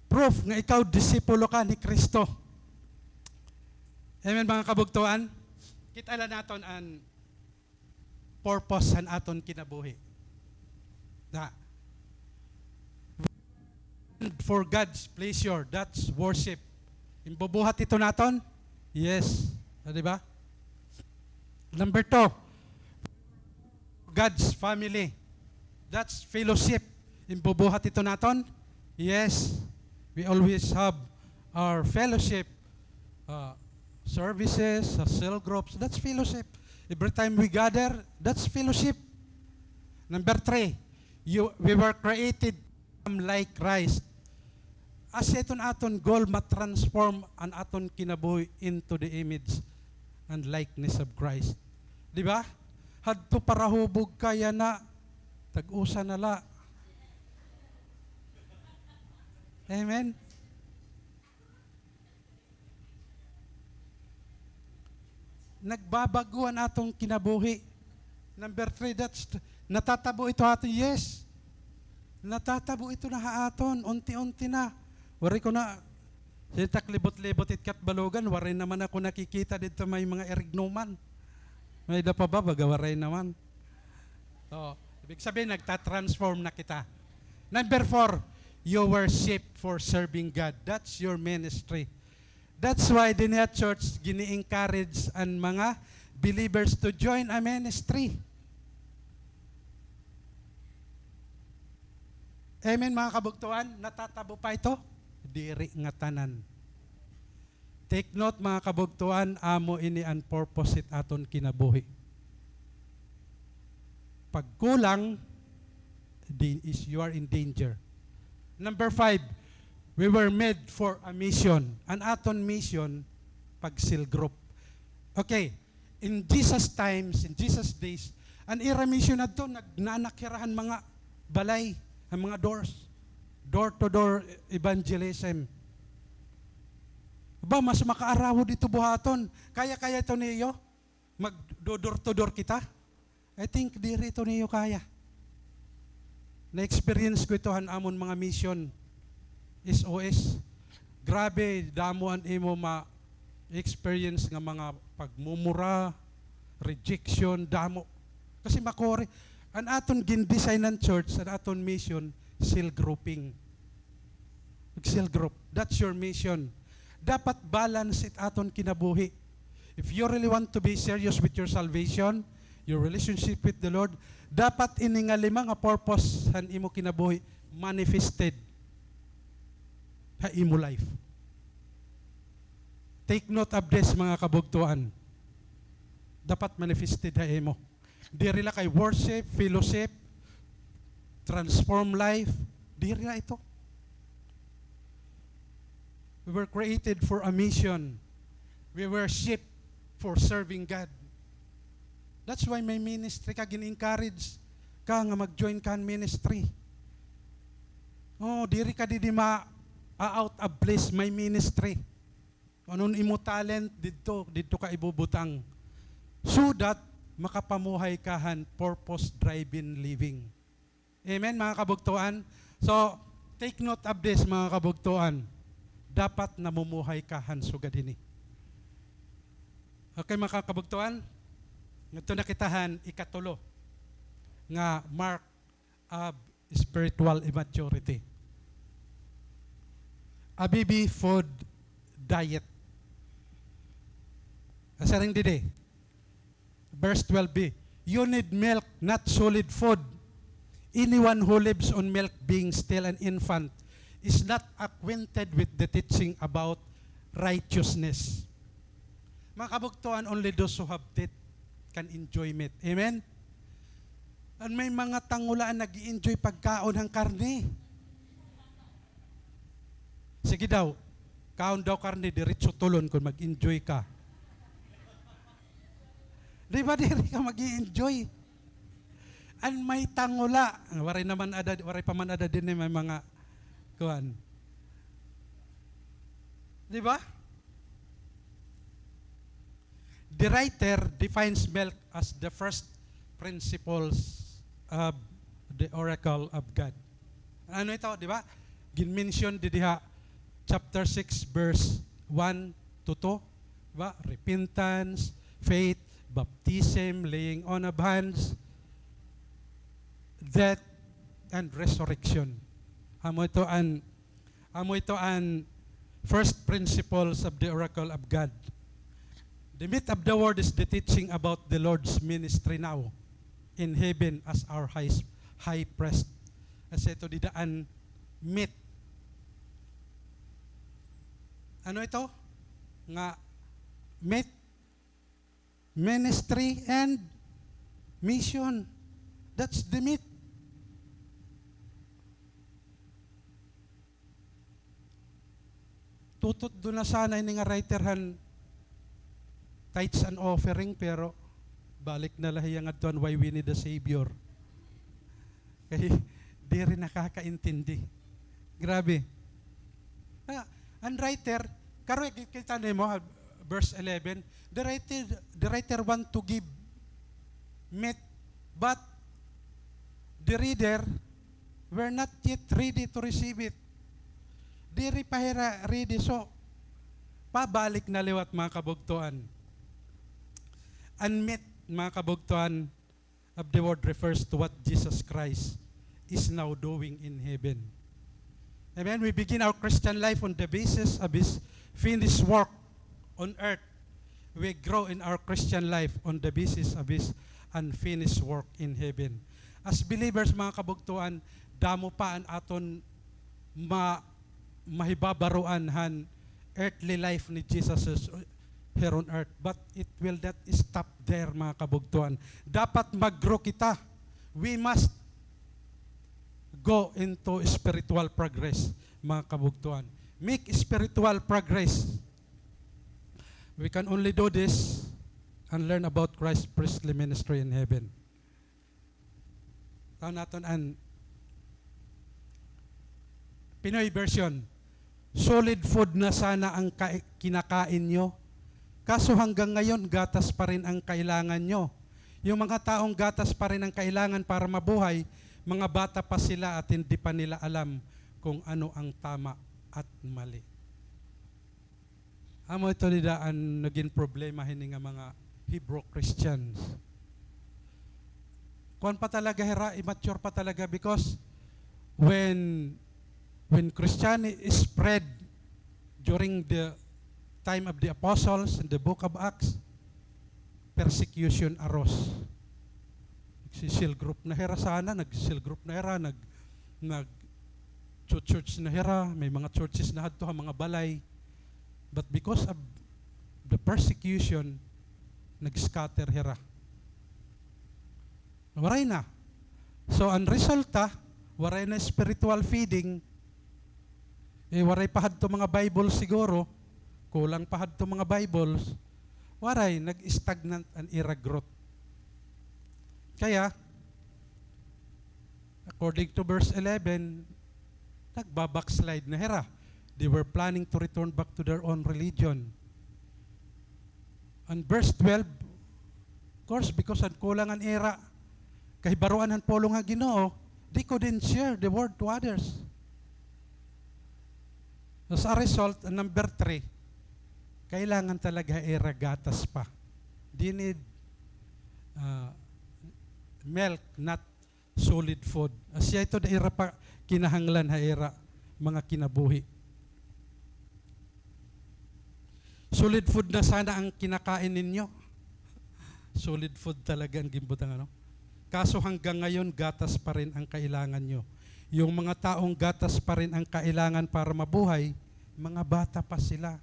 proof nga ikaw disipulo ka ni Kristo. Amen, mga kabugtoan? Kita la naton an purpose han aton kinabuhi. Na, for God's pleasure, that's worship. Imbubuhat ito naton? Yes. Ah, di ba? Number two, God's family. That's fellowship. Imbubuhat ito naton? Yes. We always have our fellowship, uh, services, uh, cell groups. That's fellowship. Every time we gather, that's fellowship. Number three, you, we were created like Christ. Asya iton aton goal, ma-transform an aton kinabuhi into the image and likeness of Christ. Di ba? Hadto parahubog ka yana, tag-usa na la. Amen? Nagbabag-o an aton kinabuhi. Number three, that's, natatabo ito ha aton. Yes. Natatabo ito na ha aton. Unti-unti na. Waray ko na, sinta ak libot-libot it Catbalogan, waray naman ako nakikita didto may mga irignuman. May-ada pa ba? Baga waray naman. So, ibig sabihin, nagta-transform na kita. Number four, you were shaped for serving God. That's your ministry. That's why dinhi ha church, gini-encourage an mga believers to join a ministry. Amen, mga kabugtoan? Natatabo pa ito? Diri ngatanan. Take note, mga kabugtoan, amo ini an purpose hit aton kinabuhi. Pag kulang, di-, is, you are in danger. Number five, we were made for a mission. An aton mission, pag cell group. Okay, in Jesus' times, in Jesus' days, an ira mission adto, nag-, naanak hira han mga balay, han mga doors, door to door evangelism. Ba, mas makaarawod ito buhaton. Kaya, kaya ito niyo? Mag-do-door to door kita? I think diri ito niyo kaya. Na-experience ko ito han amon mga mission, S O S. Grabe, damo an imo ma-experience nga mga pagmumura, rejection, damo. Kasi makuri. An aton gin-design an church, an aton mission, cell grouping. Mag-cell group. That's your mission. Dapat balance it aton kinabuhi. If you really want to be serious with your salvation, your relationship with the Lord, dapat ini nga lima nga purpose han imo kinabuhi manifested ha imo life. Take note of this, mga kabugtoan. Dapat manifested ha imo. Diri la kay worship, fellowship, transform life. Diri la ito. We were created for a mission. We were shaped for serving God. That's why may ministry ka, gin-encourage ka nga mag-join ka han ministry. Oh, diri ka didi ma-out of place, may ministry. Ano an imo talent didto, didto ka ibubutang. So that makapamuhay ka han purpose-driven living. Amen, mga kabugtoan? So, take note of this, mga kabugtoan. Dapat namumuhay ka han sugad hini. Okay, mga kabugtoan? Ngadto na kita han ikatulo. nga mark of spiritual immaturity. A baby food diet. Siring didi, verse twelve B, "You need milk, not solid food. Anyone who lives on milk, being still an infant, is not acquainted with the teaching about righteousness." Mga kabugtoan, only those who have teeth can enjoy meat. Amen? An may mga tangula an nag-i-enjoy pagkaon han karne. Sige daw, kaon daw karne, diretso tulon kon mag-enjoy ka. Di ba, diri ka mag-i-enjoy? An may tangula, waray naman ada, waray pa man ada dinhi, may mga kuan. Di ba? The writer defines milk as the first principles of the oracle of God. Ano ito, di ba? Gin-mention didi ha chapter six, verse one to two, di ba? Repentance, faith, baptism, laying on of hands, death, and resurrection. Amo ito an Amo ito an first principles of the oracle of God. The meat of the word is the teaching about the Lord's ministry now in heaven as our high, high priest. Kasi ito dida an meat. Ano ito? Nga meat, ministry, and mission. That's the meat. Tututdo na sana ini nga writer han tithes and offering, pero balik na la hiya ngadto han why we need a Savior. Kay diri nakakaintindi. Grabe. Ah, an writer, karon kita nimo, ah, verse eleven, the writer, the writer want to give meat, but the reader were not yet ready to receive it. Diri pa hira ready, so pabalik na liwat, mga kabugtoan. An meat, mga kabugtoan, of the word refers to what Jesus Christ is now doing in heaven. Amen. We begin our Christian life on the basis of His finished work on earth. We grow in our Christian life on the basis of His unfinished work in heaven. As believers, mga kabugtoan, damo pa an aton ma-, mahibabaroan han earthly life ni Jesus here on earth. But it will not stop there, mga kabugtoan. Dapat mag-grow kita. We must go into spiritual progress, mga kabugtoan. Make spiritual progress. We can only do this and learn about Christ's priestly ministry in heaven. Tan-awon naton an Pinoy version. Solid food na sana ang ka-, kinakain niyo. Kaso hanggang ngayon, gatas pa rin ang kailangan niyo. Yung mga taong gatas pa rin ang kailangan para mabuhay, mga bata pa sila at hindi pa nila alam kung ano ang tama at mali. Amo ito dida an nagin problema hini nga mga Hebrew Christians. Kuan pa talaga hira, immature pa talaga, because when, when Christianity spread during the time of the apostles in the book of Acts, persecution arose. Nagsi-cell group na hira sana, nag-cell group na hira, nag-, nag-church na hira, may mga churches na hadto ha mga balay. But because of the persecution, nag-scatter hira. Waray na. So, an resulta, waray na spiritual feeding. Eh, waray pa hadto mga Bible siguro. Kulang pa hadto mga Bibles. Waray, nag-stagnant an ira growth. Kaya, according to verse eleven, nagba-backslide na hira. They were planning to return back to their own religion. An verse twelve, of course, because an kulang an ira kahibaroan han pulong han Ginoo, they couldn't share the word to others. As a result, an number three, kailangan talaga ira gatas pa. They need, uh, milk, not solid food. Asya ito da ira pa kinahanglan ha ira mga kinabuhi. Solid food na sana ang kinakain ninyo. Solid food talaga ang ginbutang, ano? Kaso hanggang ngayon, gatas pa rin ang kailangan nyo. Yung mga taong gatas pa rin ang kailangan para mabuhay, mga bata pa sila.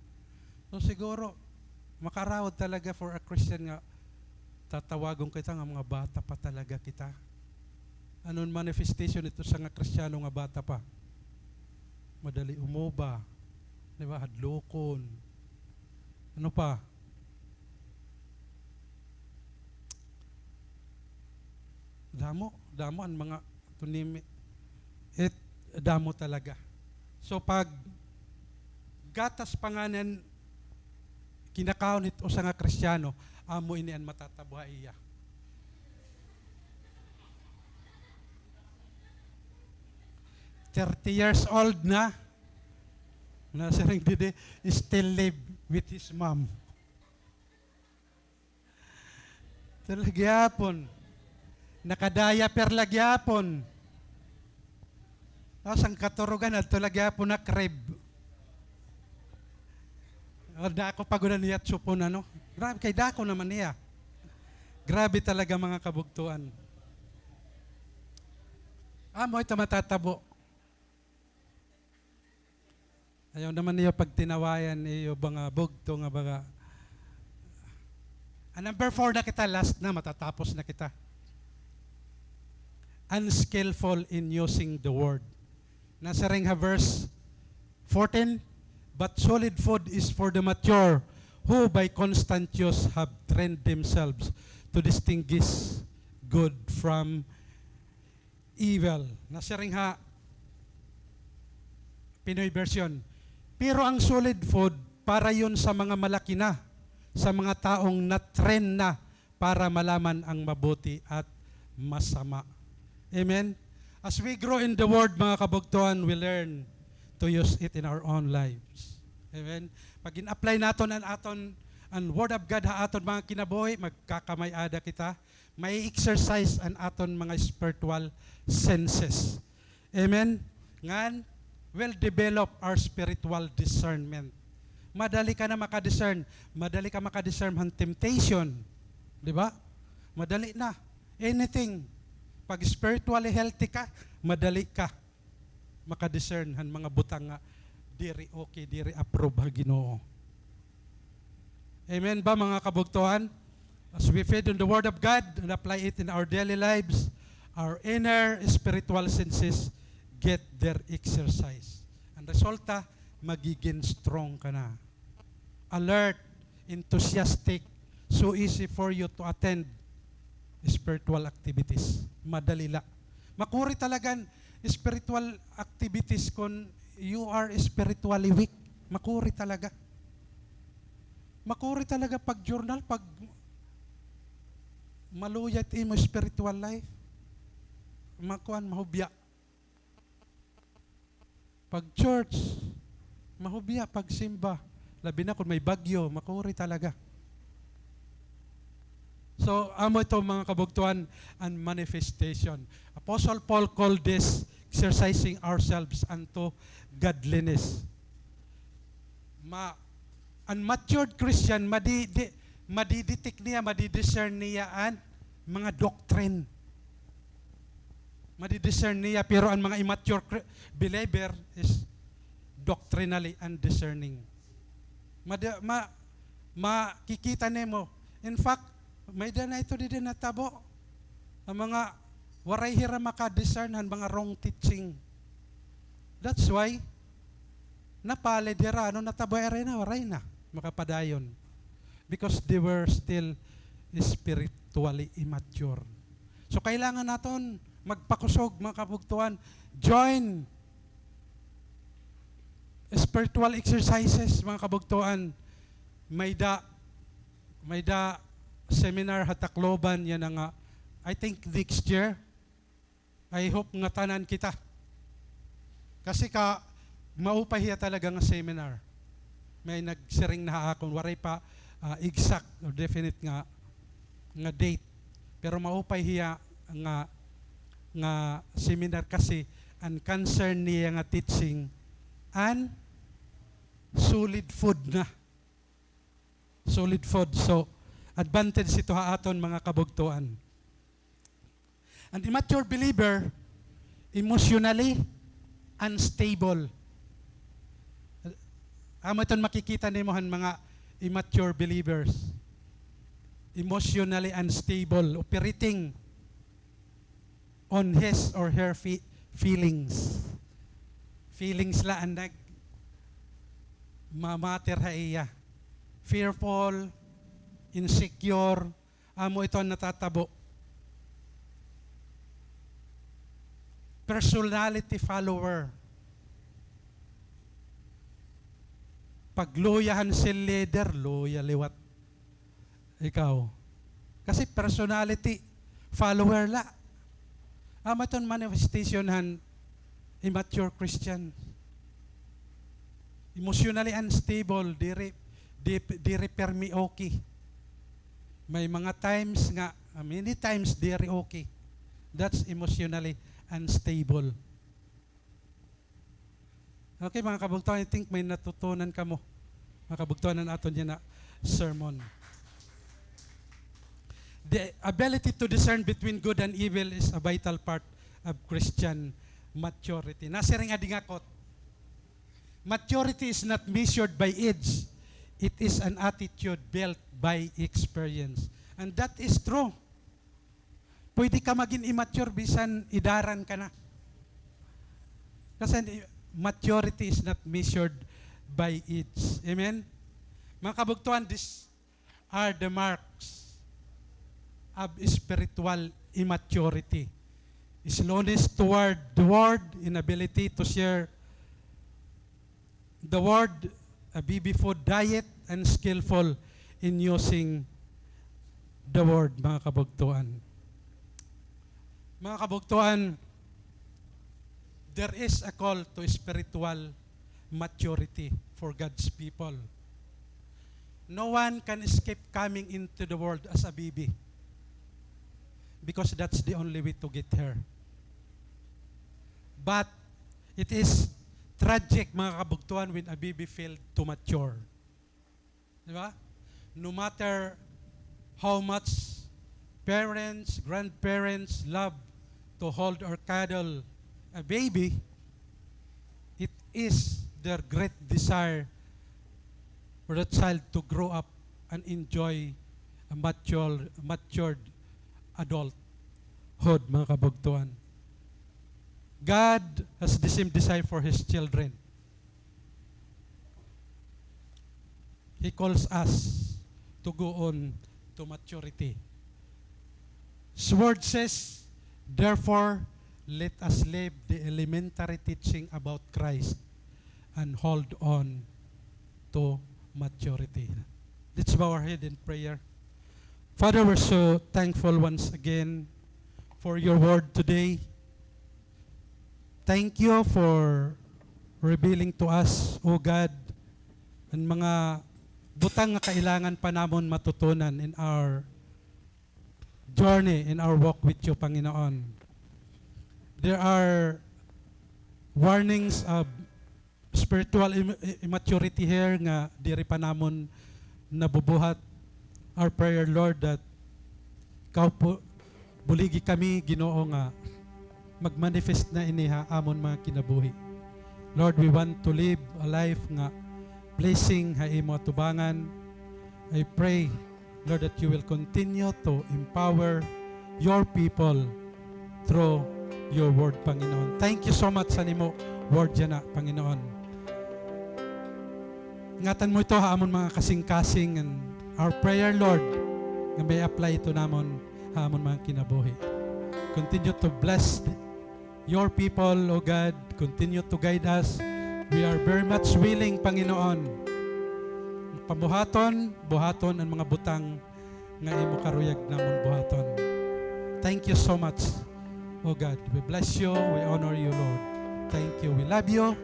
So siguro, makaraot talaga for a Christian nga tatawagon kita nga mga bata pa talaga kita. Ano an manifestation ito sa nga Kristiyano nga bata pa? Madali umoba, di ba? Hadlokon. Ano pa? Damo, damo an mga tunimi. It, damo talaga. So pag gatas pa ngani an kinakaon hit usa nga Kristiyano, amo ini an matatabo ha iya. Thirty years old na, nasiring didi, still live with his mom. Ito la gihapon. Nakadiaper la gihapon. Tapos an katurugan, adto la gihapon ha crib. O, dako pa gud an iya supon, ano? Grabe, kay dako naman niya. Grabe talaga, mga kabugtoan. Amo ito matatabo. Ayaw naman niyo pagtinawayan iyo mga bugto nga baga. Ah, number four na kita, last na, matatapos na kita. Unskillful in using the word. Nasiring ha verse fourteen, "But solid food is for the mature, who by constant use have trained themselves to distinguish good from evil." Nasiring ha Pinoy version, "Pero ang solid food, para yun sa mga malaki na, sa mga taong na-train na para malaman ang mabuti at masama." Amen? As we grow in the Word, mga kabugtoan, we learn to use it in our own lives. Amen? Pag in-apply naton an aton, an Word of God ha aton mga kinabuhi, magkakamay-ada kita, may exercise an aton mga spiritual senses. Amen? Ngan, will develop our spiritual discernment. Madali ka na makadiscern. Madali ka makadiscern han temptation. Di ba? Madali na. Anything. Pag spiritually healthy ka, madali ka makadiscern han mga butang nga diri okay, diri approve ha Ginoo. Amen ba, mga kabugtoan? As we feed on the Word of God and apply it in our daily lives, our inner spiritual senses get their exercise. Ang resulta, magiging strong ka na. Alert, enthusiastic, so easy for you to attend spiritual activities. Madali la. Makuri talaga an spiritual activities kon you are spiritually weak. Makuri talaga. Makuri talaga pag-journal, pag maluya it imo spiritual life. Makuan, mahubya. Pag-church, mahubya. Pagsimba, labi na kon may bagyo, makuri talaga. So, amo ito, mga kabugtoan, an manifestation. Apostle Paul called this exercising ourselves unto godliness. Ma-, an matured Christian, madi-, di-, madi-detect niya, madi-discern niya an mga doctrine. Madi-discern niya, pero an mga immature Chri-, believer is doctrinally undiscerning. Madi-, ma-, makikita nimo. In fact, may-ada na ito didi natabo. An mga waray hira maka-discern han mga wrong teaching. That's why, napalid hira, ano, natabo ira na, waray na makapadayon. Because they were still spiritually immature. So, kailangan naton magpakusog, mga kabugtoan. Join spiritual exercises, mga kabugtoan. May-ada, may-ada seminar ha Tacloban, yana nga, I think next year. I hope ngatanan kita. Kasi ka, maupay hiya talaga nga seminar. May nagsiring na ha akon, waray pa, ah, exact or definite nga, nga date. Pero maupay hiya nga, nga seminar kasi an concern niya nga teaching an solid food na. Solid food. So, advantage ito ha aton, mga kabugtoan. An immature believer, emotionally unstable. Amo iton makikita nimo han mga immature believers. Emotionally unstable, operating on his or her fe-, feelings. Feelings la an nag-, ma-matter ha iya. Fearful, insecure, amo ito an natatabo. Personality follower. Pag luya han cell leader, luya liwat ikaw. Kasi personality follower la. Amo iton manifestation han immature Christian. Emotionally unstable, diri, di, diri permi okay. May mga times nga, ah, many times diri okay. That's emotionally unstable. Okay, mga kabugtoan, I think may natutunan kamo. Mga kabugtoan, an aton yana sermon. The ability to discern between good and evil is a vital part of Christian maturity. Nasiring adi nga quote, "Maturity is not measured by age. It is an attitude built by experience." And that is true. Pwede ka magin immature bisan idaran ka na. Kasi i-, maturity is not measured by age. Amen? Mga kabugtoan, these are the marks of spiritual immaturity. Slowness toward the word, inability to share the word, a baby food diet, and skillful in using the word, mga kabugtoan. Mga kabugtoan, there is a call to spiritual maturity for God's people. No one can escape coming into the world as a baby, because that's the only way to get here. But it is tragic, mga kabugtoan, when a baby failed to mature. Di ba? No matter how much parents, grandparents love to hold or cuddle a baby, it is their great desire for the child to grow up and enjoy a mature, matured adulthood, mga kabugtoan. God has the same desire for His children. He calls us to go on to maturity. His word says, "Therefore, let us leave the elementary teaching about Christ and hold on to maturity." Let's bow our head in prayer. Father, we're so thankful once again for your word today. Thank you for revealing to us, O God, an mga butang nga kailangan pa namon matutunan in our journey, in our walk with you, Panginoon. There are warnings of spiritual im-, i-, immaturity here nga diri pa namon nabubuhat. Our prayer, Lord, that Ikaw po, buligi kami, Ginoo, nga mag-manifest na ini ha amon mga kinabuhi. Lord, we want to live a life nga pleasing ha imo atubangan. I pray, Lord, that you will continue to empower your people through your word, Panginoon. Thank you so much sa nimo word yana, Panginoon. Ingatan mo ito ha amon mga kasingkasing, and our prayer, Lord, nga may apply ito namon ha amon mga kinabuhi. Continue to bless your people, O God. Continue to guide us. We are very much willing, Panginoon. Pabuhaton, buhaton an mga butang nga imo karuyag namon buhaton. Thank you so much, O God. We bless you. We honor you, Lord. Thank you. We love you.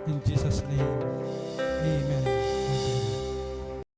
In Jesus' name, amen.